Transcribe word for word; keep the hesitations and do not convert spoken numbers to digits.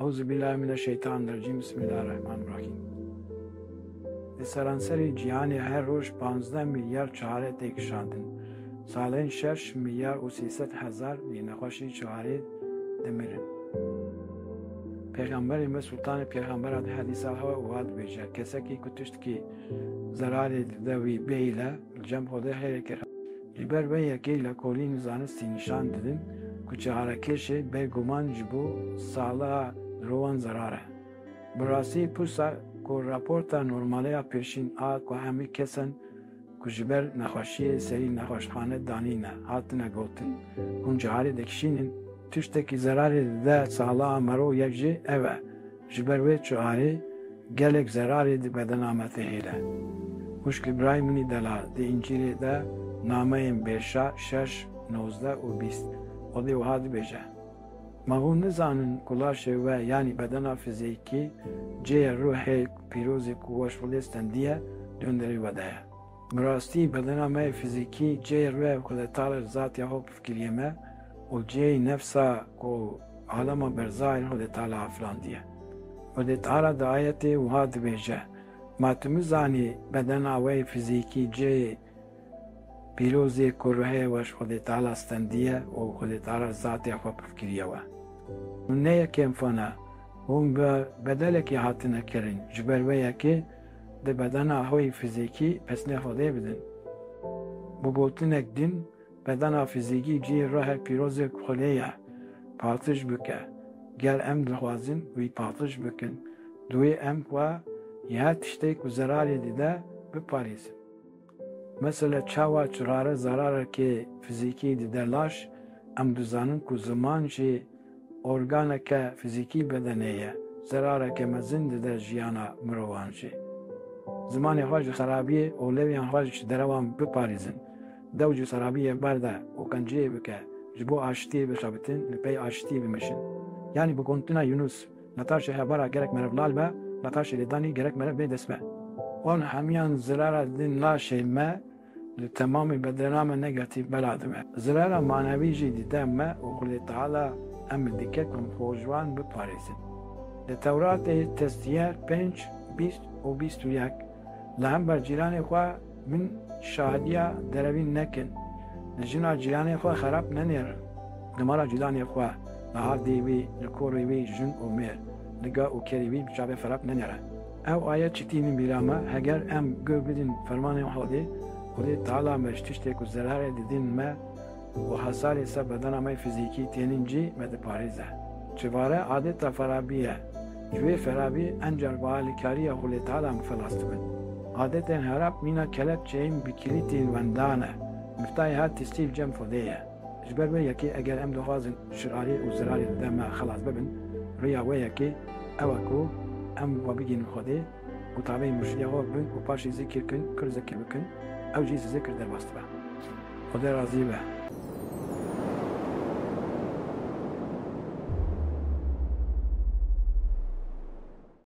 Eûzubîllahimineşşeytanirrecîm. Bismillahirrahmanirrahîm. Li seranserê cîhanê her roj panzdeh milyar çare tê kişandin. Salên şeş milyar û sê sed hezar li nexweşî çarê dimirin. Pêxemberê me Sultanê Pêxembera di hedîsa xwe wiha dibêje, kesekî ku tiştkî zerarê dide wî bêhîle, li cem Xwedê xêrê kir. Ji ber vê yekê lêkolîn û zanistî nîşan didin ku çarekêşê bêguman ji bo saxliha mirovan zerar e. Bi rastî pirsa ku raporta normaleya pêşîn a ku hemî kesan ku ji ber nexweşiyê serî nexweşxane danîne hatine gotin, hûn carî dikişînin, tiştekî zerarê dide saxliha mero yek jî ev e. Ji ber wê çarê gelek zerarê di bedena me dihêle. Xwişk li birayê min î delal di Încîlê de nameyên Bêrşa şeş, nozdeh û bîst Xwedê wiha dibêje, Ma hûn nizanin ku laşê we, yanî bedena fizîkî, cihê ruhê pîrozê ku weş Xwedê stendiye, di hundirê we de ye? Bi rastî bedena me yê fizîkî cihê ruhê Xwedê Teala li zatê xwe pifkiriye me û cihê nefsa ku alema berzahê li Xwedê Teala afirandiye. Xwedê Teala di ayetê wiha dibêje, Ma tu nizanî bedena we yê fizîkî cihê pîrozê ku ruhê weş Xwedê Teala stendiye û Xwedê Teala zatê xwe pifkiriye we? Hûn ne yekêm fane, hûn bi bedelekê hatine kirin, ji ber wê yekê di bedena xwe yî fizîkî pesnê Xwedê bidin. Bi gotinek din, bedena fizîkî cihê ruhê pîrozê Xwedê ye, paqij bike. Ger em dixwazin wî paqij bikin, divê em xwe yê her tiştê ku zerarê dide biparêzin. Mesela çawa çirare zerarekê fizîkî dide laş, em dizanin ku ziman jî organeke fizîkî bedenê ye, zerareke mezin dide jiyana mirovan jî. Zimanê xwe ji xerabiyê û lêwiyan xwe ji derewan biparêzin. Dew ji xerabiyê berde û qenciyê bike, ji bo aştiyê bixebitin, li pey aştiyê bimeşin. Yanî bi gotina Yunus, Netaşê hebara gerek meriv lal be, netaşê lêdanî gerek meriv bê dest be. Wan hemiyan zirara din laşê me li temamê bedena me negatîf bela dibe. Zirara manevî jî dide me û Xwedê Teala emir dike ku em xwe ji wan biparêzin. Li Tewratê Testiye pênc, bîst û bîst û yek, Li hember cîranê xwe bin şahidiya derevîn nekin. Li jina cîranê xwe xerab nenêrin. Li mala cîranê xwe, li hardê wî, li korê wî jin û mêr, li ga û kerê wî bi çavê xerab nenêre. Ew ayet çi tînin bîra me, heger em guh bidin fermanên Xwedê, Xwedê Teala me ji tiştê ku zerarê didin me, û hesarê ser bedena me fizîkî tênin cî me diparêze. Çivare adeta xerabî ye. Ji wê xerabî encar bi alîkariya Xwedê Teala em xilas dibin. Adetên xerab mîna kelepçeyên bi kilîtên wendan e. Miftahê her tiştî li cem Xwedê ye. Ji ber wê yekê eger em dixwazin şirarê û zirarê li dem me xilas bibin, riya wê yekê ew e ku em xwe bigihînin Xwedê û tabeyê murşidê xwe bin û paşê zikir kin, kir zikir bikin, ew jî ji zikir derbas dibe. Xwedê razî be.